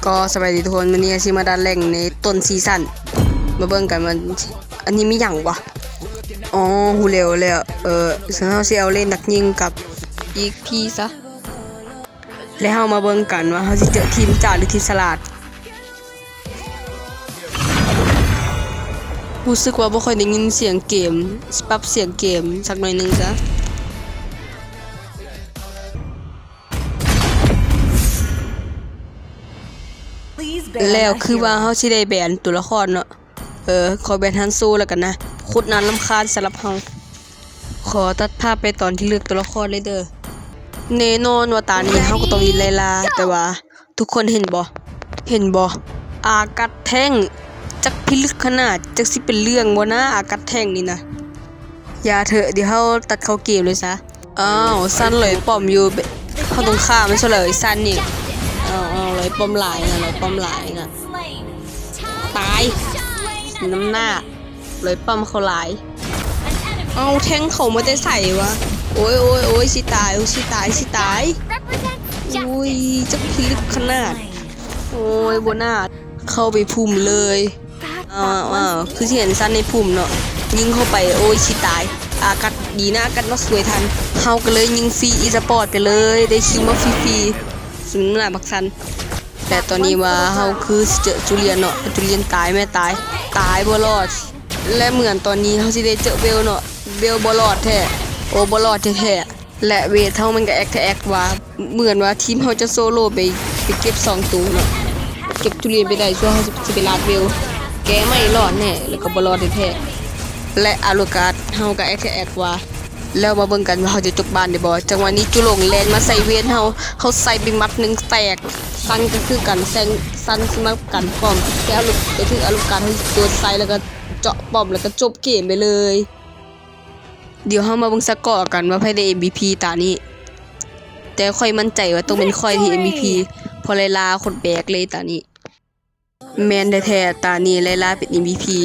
ກໍສະບາຍດີທຸກຄົນ, ມື້ນີ້ຊິມາດັດແລງໃນຕົ້ນຊີຊັນ. ມາເບິ່ງກັນວ່າ ອັນນີ້ມີຫຍັງວະ? ອໍ ຮູ້ແລ້ວແລ້ວ ເອີ ເຊິ່ງເຮົາຊິເອົາເລນນັກຍິງກັບອີກພີຊະ ແລະ ເຮົາມາເບິ່ງກັນວ່າເຮົາຊິເຈີທີມຈ້າ ຫຼື ທີມສະຫຼາດ. ຮູ້ສຶກວ່າບໍ່ຄ່ອຍໄດ້ຍິນສຽງເກມ, ຊິປັບສຽງເກມສັກໜ້ອຍໜຶ່ງຊະ. ແລ້ວຄືວ່າເຮົາຊິໄດ້ແບນຕົວລະຄອນເນາະ. ເອີ ຂໍແບນຮັນໂຊແລ້ວກັນນະ, ໂຄດໜ້າລຳຄານສຳລັບເຮົາ. ຂໍຕັດພາບໄປຕອນທີ່ເລືອກຕົວລະຄອນເລີຍເດີ. ແນ່ນອນວ່າຕານີ້ເຮົາກໍຕ້ອງຫຼິ້ນໄລລາ, ແຕ່ວ່າທຸກຄົນເຫັນບໍ່? ເຫັນບໍ່? ອາກັດແທ້ງ ຈັກພິລຶກຂະໜາດ, ຈັກຊິເປັນເລື່ອງບໍ່ນາ ອາກັດແທ້ງນີ້ນະ. ຢ່າເຖາະ, ດຽວເຮົາຕັດເຂົ້າເກມເລີຍຊະ. ອ້າວ ຊັນລອຍປ້ອມຢູ່ ເຮົາຕ້ອງຂ້າມັນຊະເລີຍ ຊັນນີ້. ອ້າວ ອ້າວ ລອຍປ້ອມຫຼາຍນະ ລອຍປ້ອມຫຼາຍນະ. ຕາຍ ນ້ຳໜ້າ ລອຍປ້ອມເຂົາຫຼາຍ. ເອົາ ແທ້ງເຂົາມາແຕ່ໃສວະ? ໂອ້ຍ ໂອ້ຍ ໂອ້ຍ ຊິຕາຍ ໂອ້ຍ ຊິຕາຍ ຊິຕາຍ. ໂອ້ຍ ຈັກພິລຶກຂະໜາດ. ໂອ້ຍ ບໍ່ໜ້າເຂົ້າໄປພຸ່ມເລີຍ. ອ້າວ ອ້າວ ຄືຊິເຫັນຊັນໃນພຸ່ມເນາະ, ຍິງເຂົ້າໄປ ໂອ້ຍ ຊິຕາຍ. ອາກັດ ດີນະ ອາກັດມາຊ່ວຍທັນ, ເຮົາກໍເລີຍຍິງຟຣີອີສະປອດໄປເລີຍ, ໄດ້ຄິວມາຟຣີໆ ສົມນ້ຳໜ້າບັກຊັນ. ແຕ່ຕອນນີ້ວ່າເຮົາຄືຊິເຈີຈູລຽນເນາະ, ຈູລຽນຕາຍ ແມ່ຕາຍ ຕາຍບໍ່ລອດ. ແລະ ເໝືອນຕອນນີ້ເຮົາຊິໄດ້ເຈີເບວເນາະ, ເບວບໍ່ລອດແທ້ ໂອ້ ບໍ່ລອດແທ້ໆ. ແລະ ເວດເຮົາມັນກໍແອັກແທ້ແອັກວ່າ ເໝືອນວ່າທີມເຮົາຈະໂຊໂລໄປ ໄປເກັບສອງໂຕເນາະ, ເກັບທຸລຽນໄປໄດ້ ສ່ວນເຮົາຊິ ຊິໄປລາດເວວ ແກໄມ່ລອດແນ່ ແລ້ວກໍບໍ່ລອດແທ້ໆ. ແລະ ອາລູກາດເຮົາກໍແອັກແທ້ແອັກວ່າ ແລ້ວມາເບິ່ງກັນວ່າເຮົາຈະຈົບບ້ານໄດ້ບໍ່. ຈັງຫວະນີ້ຈຸລົງແລ່ນມາໃສ່ເວນເຮົາ, ເຮົາໃສ່ໄປໝັດໜຶ່ງແຕກ. ຊັນກໍຄືກັນ, ແຊງ ຊັນຊິມາກັນປ້ອມ, ແຕ່ອາລູ ໄປຖືກອາລູກາດເຮົາໂດນໃສ່ ແລ້ວກໍເຈາະປ້ອມ ແລ້ວກໍຈົບເກມໄປເລີຍ. ດຽວເຮົາມາເບິ່ງສະກໍກັນວ່າໃຜໄດ້ເອັມວີພີຕານີ້, ແຕ່ຂ້ອຍໝັ້ນໃຈວ່າຕ້ອງເປັນຂ້ອຍທີ່ເອັມວີພີ ເພາະໄລລາໂຄດແບກເລີຍຕານີ້. ແມ່ນແທ້ໆ ຕານີ້ໄລລາເປັນເອັມວີພີ.